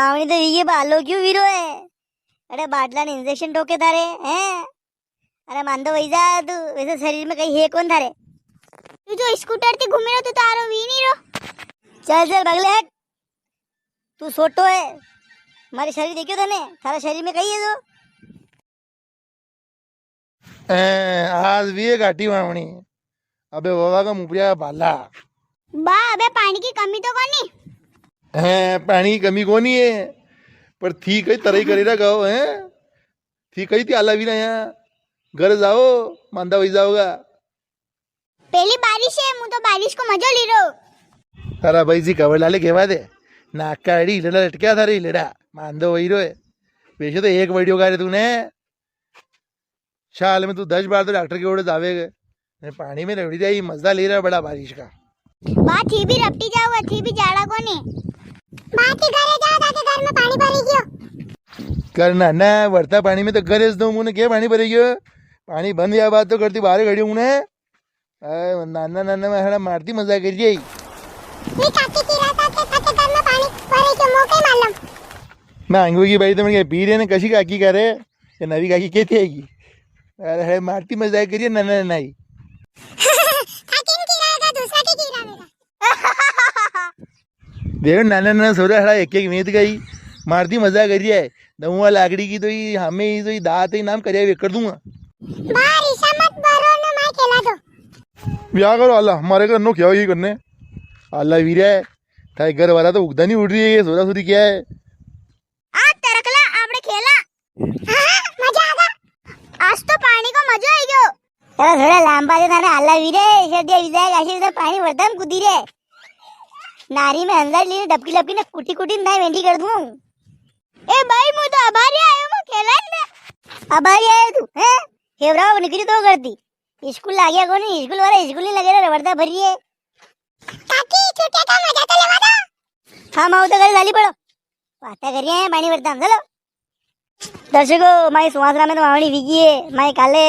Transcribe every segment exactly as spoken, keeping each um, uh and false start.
पावणी तो ये बालो क्यों वीरो है? अरे बाटला ने इंजेक्शन ठोके थारे, हैं? अरे मांदो वई जा तू, वैसे शरीर में कई है कोनी थारे। तू जो स्कूटर ते घूमी रो, तू तो आरो वी नी रो। चल चल बगले हट, तू सोटो है, मारे शरीर देख्यो तने, थारा शरीर में कई है जो। ए, आज भी एक आटी वावणी। अबे वावा का मुपरिया भाला। बा, अबे पाणी की कमी तो कोनी? हैं, पाणी की कमी कोनी है, पर थी कई तरई करी रा गाओ, हैं? थी कई थी आला वीरा यहाँ, घर जाओ, मांदा वई जाओगा। पेली बारिश है, मु तो बारिश को मजो ली रो। थारा भाई जी कवर लाले केवा दे, नाका अड़ी हिलड़ा लटक्या थारे हिलड़ा, मांदो वई रो है। वैसे तो एक वीडियो करे तूने, साल में तू दस बार तो डॉक्टर के ओड़े जावेगे। ने पाणी में रवड़ी जाई, मजा ले रहा बड़ा बारिश का। बा, थी भी रपटी जाओ, थी भी जाड़ा कोनी। बा, थी घरे जाओ, ताके घर में पाणी भरी गयो। कर ना, ना, वरता पाणी में तो घरे ज दो, मुने के पाणी भरी गयो? पाणी बंद या बाद तो करती बाहर खड़ी हूँ ने। अरे, नाना, नाना, में हड़ा मारती मजाक करी री। नी, काकी की रात आके ताके घर में पाणी भरी गयो, मोके मालूम। ना, अंगू की बाई तो मेरे पी रे ने कशी काकी करे। ये नवी काकी कहती है कि, अरे, है मारती मजाक करिए, ना, ना, ना, नहीं। काकी ने की रहा है, दूसरा के की रहा मेरा। देखो, नाना, नाना, सोरा हड़ा एक, एक वेद गई, मारती मजाक करिए। दमुआ लाकड़ी की तो ही, हमें ही तो ही दांत ही नाम करिए, वे कर दूंगा। बाहर ईशा मत बरो ना, मैं खेला दो। ब्याह करो, आला, हमारे घर नो क्या ही करने। आला वीरे, थारे घर वाला तो उगदा नहीं उड़ रही है, ये सोरा सोरी क्या है? आ तरकला, आपणे खेला। हाँ, मजा आ गया। आज तो पाणी को मजो आई गयो। अरे थोड़ा लांबा दे थाने आला वीरे, इसे दे विदाई, ऐसे तो पाणी वरदान कूदी रे। नारी में अंदर ली डबकी लपकी ने कुटी कुटी ना वेंडी कर दूं। ए भाई, मु तो अबारी आयो, मु खेला ने। अबारी आयो तू, हैं? हेवराव निकली तो करती। स्कूल लाग्या कोनी, स्कूल वाला स्कूल नहीं लगे रे, वरदा भरी है। काकी, छुट्टियां का मजा तो लेवा दो। हाँ, माऊ तो घरे चाली पड़ो। बातें करिए हैं, पाणी भरता हम, चलो। दर्शकों, माई सुवासरा में तो वावणी वीगी है, माई काले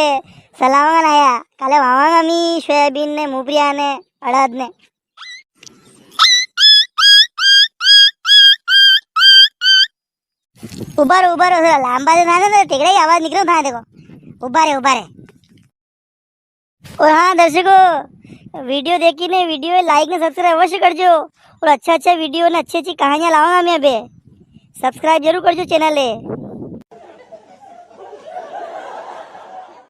सलावांगा ना आया, काले वावांगा मी सोयाबीन ने, मुपरिया ने, अड़द ने। उबा रे, उबा रे, थोड़ा लांबा दे ना, ना, ना, टेकड़ा की आवाज निकलो था, देखो। उबा रे, उबा रे। और हाँ दर्शकों, वीडियो देखी ने, वीडियो like ने subscribe अवश्य कर जो। और अच्छा अच्छा वीडियो ने अच्छी अच्छी कहानियां लावांगा मैं अबे। Subscribe जरूर कर जो channel है।